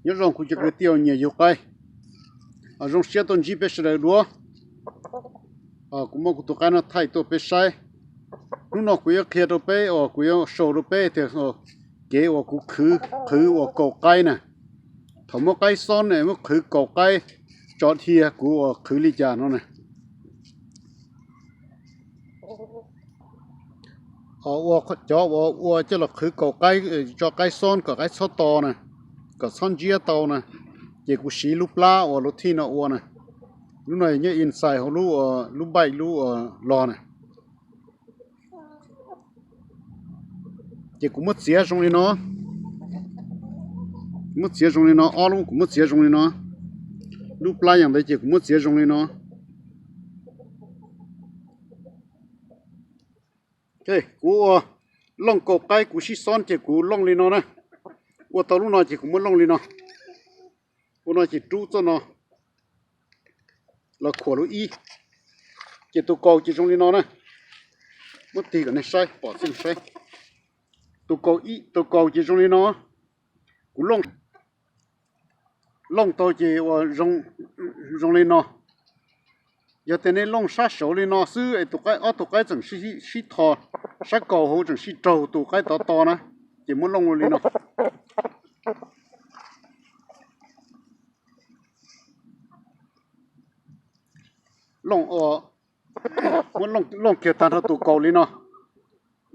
Nyob zoo kuv cov kwv tij nyiam yug qaib, zoo siab tuaj ntsib peb sawv daws dua. Kuv muab kuv tus qaib no thaij tuaj peb saib. Hnub no kuv yuav qhia rau peb uas kuv yuav show rau peb tias kev uas kuv qhwv uas kaus qaib na. Thaum muab qaib xob ne muab qhwv kaus qaib tso dhia kuv uas qhwv li cas no na. Ua cov uas ua coj los qhwv kaus qaib, tso qaib xob kom qaib txhob to na, kom txhob ntsiab tau na, ces kuv siv lub plab uas lub thij no ua na. Lub no nyob inside hauv lub, lub npaij lub los na. Ces kuv muab txiav zoo li no, muab txiav zoo li no, ob lub kuv muab txiav zoo li no. Lub plab yam ntawd ces kuv muab txiav zoo li no. Kuv ua looj kaus qaib kuv sib xob ces kuv looj li no na. Ua tau lub no ces kuv muab looj li no. Ua no ces rub txoj no los khuam lub ib, ces tus kaus ces zoo li no na. Muab tig kom nej saib, pom txij saib. Tus kaus, tus kaus ces zoo li no. Kuv looj, looj tau ces ua zoo li no. Yog tias nej looj sab saud li no xwb es tus qaib, ob tug qaib tseem sib tho, sab kaus hauv tseem sib raug tus qaib tod to na, ces muab looj ua li no. Looj, muab looj kiag tag nrho tus kaus li no.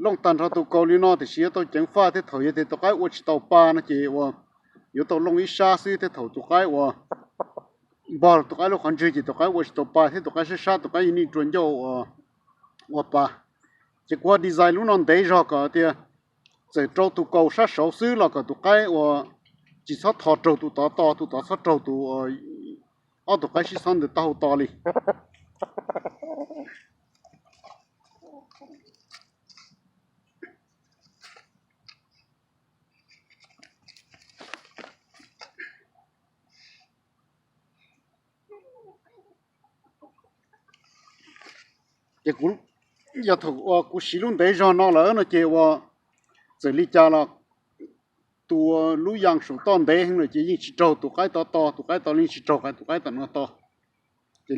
Looj tag nrho tus kaus li no tiam sis yuav tau ceev faj thiab, thaum yog tias tus qaib ua tsis tau pa no ces ua yuav tau looj ib sab xwb thiab, thaum tus qaib ua npog tus qaib lub qhov ntswg ces tus qaib ua tsis tau pa thiab, tus qaib sab sab tus qaib yeej rua ncauj ua pa. Ces kuv design lub no ntev zog kom tias txawm rau tus kaus sab saud xwb los kom tus qaib ua tsis txhob tho raug tus tod to, tus tod txhob raug tus, ob tug qaib sib xob ntawd taub hau to li. Ces kuv, yog thaum uas kuv siv lub ntev zog no lawm no ces ua txawm li cas los tus lub yas saum toj ntev heev lawm ces yeej tsis raug tus qaib tod to, tus qaib tod yeej tsis raug tus qaib tom no to. Ces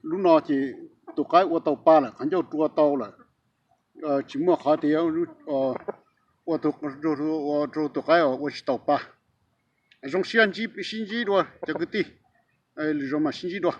lub no ces tus qaib ua tau pa lawm, qhov ncauj rua tau lawm, tsis muaj qhov tias ua rau tus qaib ua tsis tau pa. Zoo siab sib ntsib dua cov kwv tij, lwm zaus mam sib ntsib dua.